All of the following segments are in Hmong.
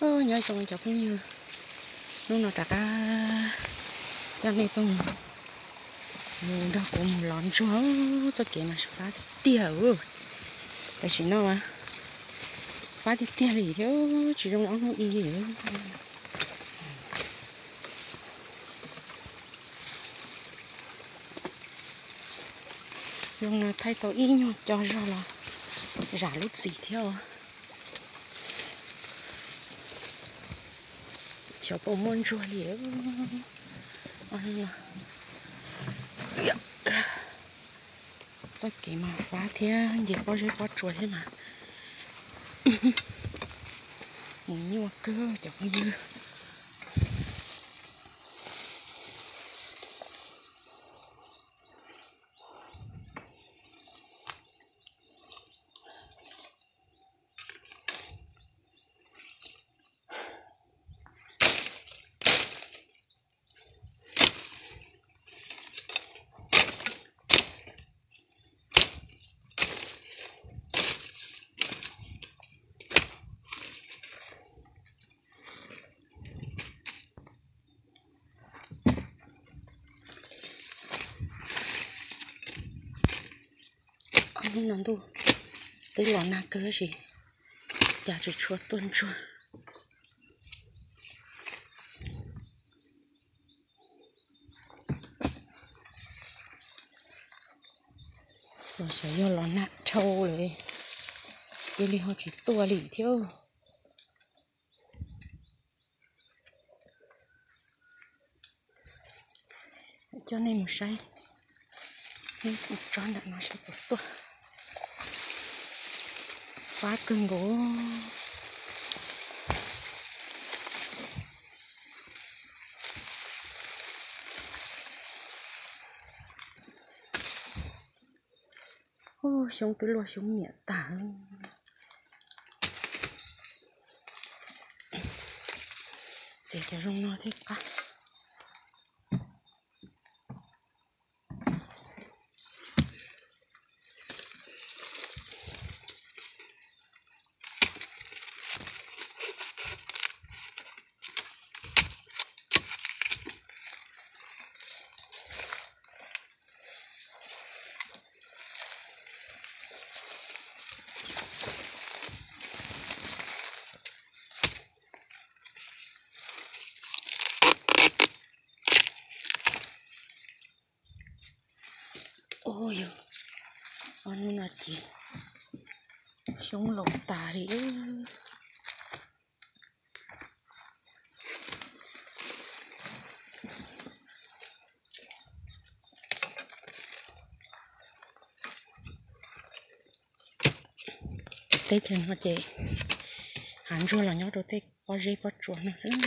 Nyob zoo cov phooj ywg, hnub no rov qab coj nej tuaj mus nrog kuv mus lov ntsuag. Txoj kev mas fab tiag tiag. Tam sim no fab tiag tiag li thiab, tsis zoo li ob hnub i li. Zoo no thaij tau ib nyuag co zog los zam lub txim thiab. Xyov puas muaj ntsuag li. Txoj kev mas fab thiab nce pob zeb pob tsuas thiab mas mus nyuaj kawg cov phooj ywg. Hnub no ntuj twb los nag kawg tab sis cas tsis tshua tuaj ntsuag. Los xyov yog los nag dhau lawm, cia li ho tsis tuaj li thiab. Coj nej mus saib, tsob ntawm no saib puas tuaj. Fab kawg nkaus. Xyoob twb luaj xyoob niam tag. Ces cov zoo no thiaj qab. Ua yog, hnub no ces xyoob laus tas li. Teb chaws no ces hav ntsuag los nyob rau tej pob zeb pob tsuas no xwb.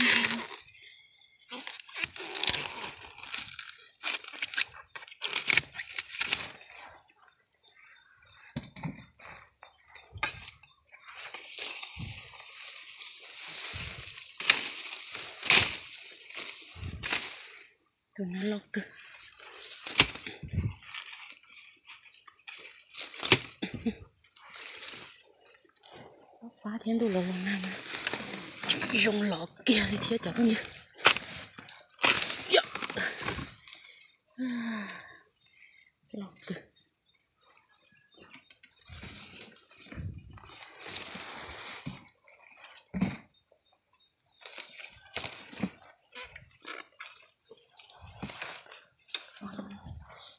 Tus no loj kawg. Fab thiab ntuj los los nag, zoo lov kiag li thiab cov phooj ywg. Loj kawg.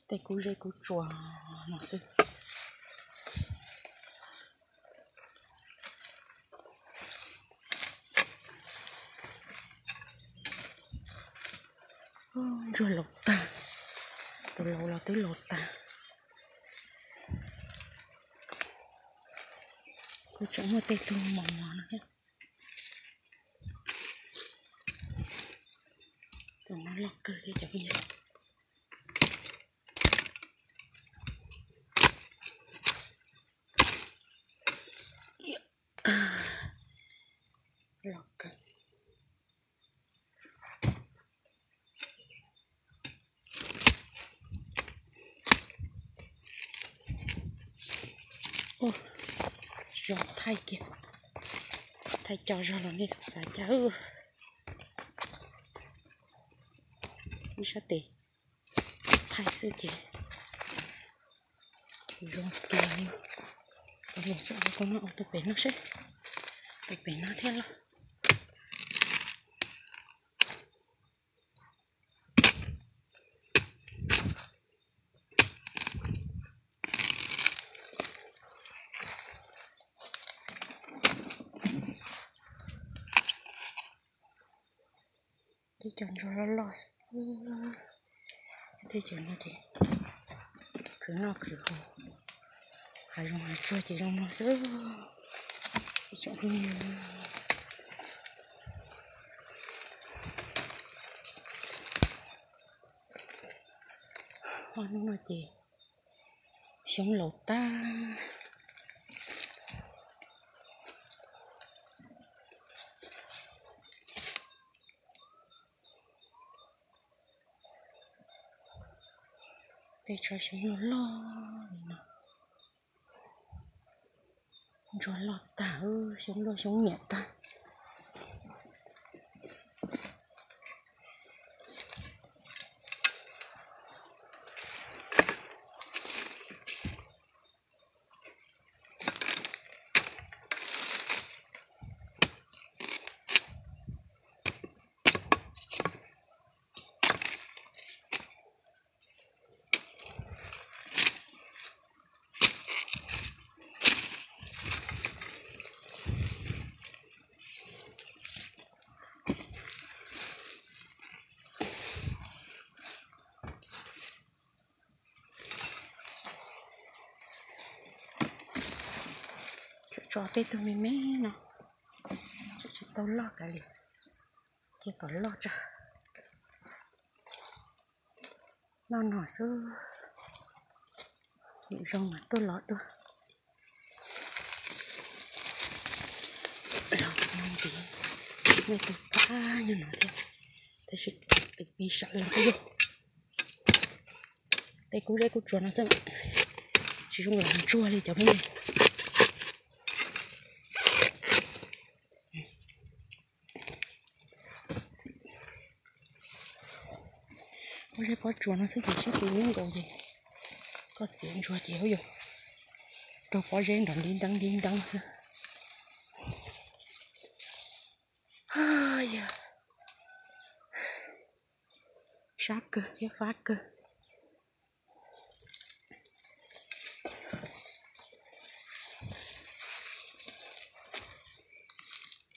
Tej kub zeb kub tsuas no xwb. Ntsuag laus tag, tus laus los twb laus tag. Kuj tseem muaj tej tug mos mos no thiab. Tus no loj kawg thiab cov phooj ywg. Loj kawg. Tsis zoo thaij kiag. Thaij co zog los nej xav cas? Nej sab tes thaij xwb ces zoo tiag li. Los tso tus no, tus pem no seb, tus pem no thiab los. Tib co ntsuag loj loj xwb. Teb chaws no ces khwv noj khwv haus, hav zoov hav tsuag ces zoo no xwb. Ob hnub no ces xyoob laus tag. Tej tsho xyoob loj loj li no. Ntsuag loj tag, xyoob loj xyoob nyiam tag. Tso tej tug me me no, tsis tau loj kav liam, cia kom loj tso. Noj no xwb, yus zoo mas tuaj lov dua. Los no ntxiv, nej tus pab nyob no thiab, tab sis tus pib sam los yog tej kub zeb kub tsuas no xwb, tsis zoo los ntsuag li cov peb. Pob zeb pob tsuas no xwb ces sib tw ib nkaus ces koj txiav ntsuag ces ua yog raug pob zeb nrov ntiv nteeb ntiv nteeb xwb. Yog sab kawg thiab fab kawg.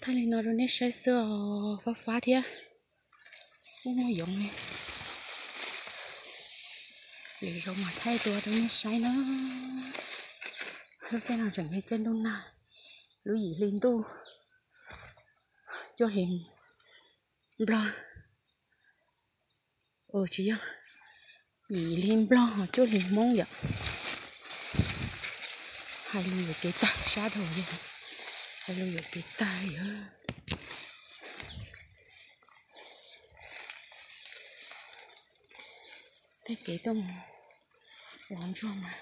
Thaij li no rau nej saib xwb os, fab fab thiab. Muaj muaj yoov li. Lwm zaus mam thaij dua rau nej saib na. Lub caij no tseem yog caij ntuj nag, lub yim hli ntuj, cuaj hli Nplog. Tsis yog, yim hli Nplog cuaj hli Hmoob yom. Hais lus yuam kev tag sab dhau li, hais lus yuam kev tag li. Tej kev tuaj mus lov ntsuag mas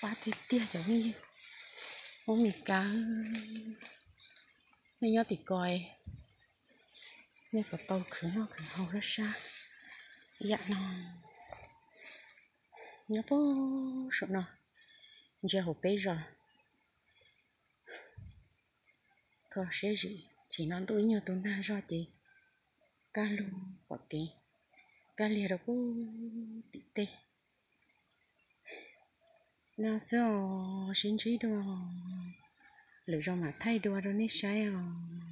fab tiag tiag cov phooj ywg. Hmoob Mes Kas, nej nyob tim ko, nej puas tau khwv noj khwv haus sab sab ib yam no? Nyob puag saum no, ntsia hauv peb zos, kho siab zim, chim no ntuj ib nyuag tus nag zog ces kaj lug pom kev, kaj liag rau puag tim tej no xwb os. Sib ntsib dua, lwm zaus mam thaij dua rau nej saib os.